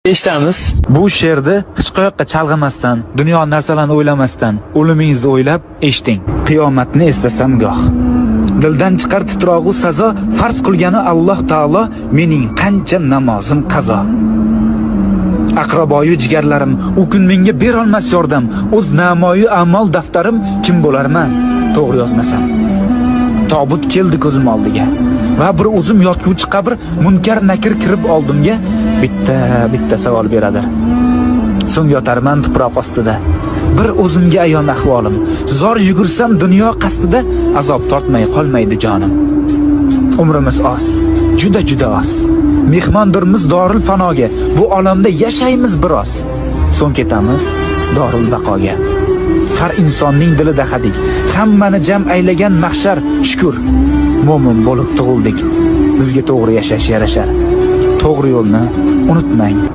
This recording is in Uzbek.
Eshitamiz. Bu she'rni hech qayoqqa chalg'imasdan, dunyo narsalarini o'ylamasdan, o'limingizni o'ylab eshiting. Qiyomatni eslasam goh. Dildan chiqar titrog'u sazo, farz qilgani Alloh taolo, mening qancha namozim qazo. Aqraboyu jigarlarim u kun menga berolmas yordam, o'z namoyu a'mol daftarim kim bo'larman to'g'ri yozmasam. Tobut keldi ko'zim oldiga va bir o'zim yotguvchi qabr, munkar nakir kirib oldimga bitta bitta savol beradi. So'ng yotarman tuproq ostida. Bir o'zimga ayon ahvolim. Zor yugursam dunyo qasdida, azob tortmay qolmaydi jonim. Umrimiz oz, juda juda oz. Mehmondirmiz doril fanoga. Bu olamda yashaymiz biroz. So'ng ketamiz doril baqoga. Har insonning dilida hadik. Hammani jam aylagan mahshar, shukr. Mo'min bo'lib tug'ildik. Bizga to'g'ri yashash yarashar. To'g'ri yo'lni unutmang.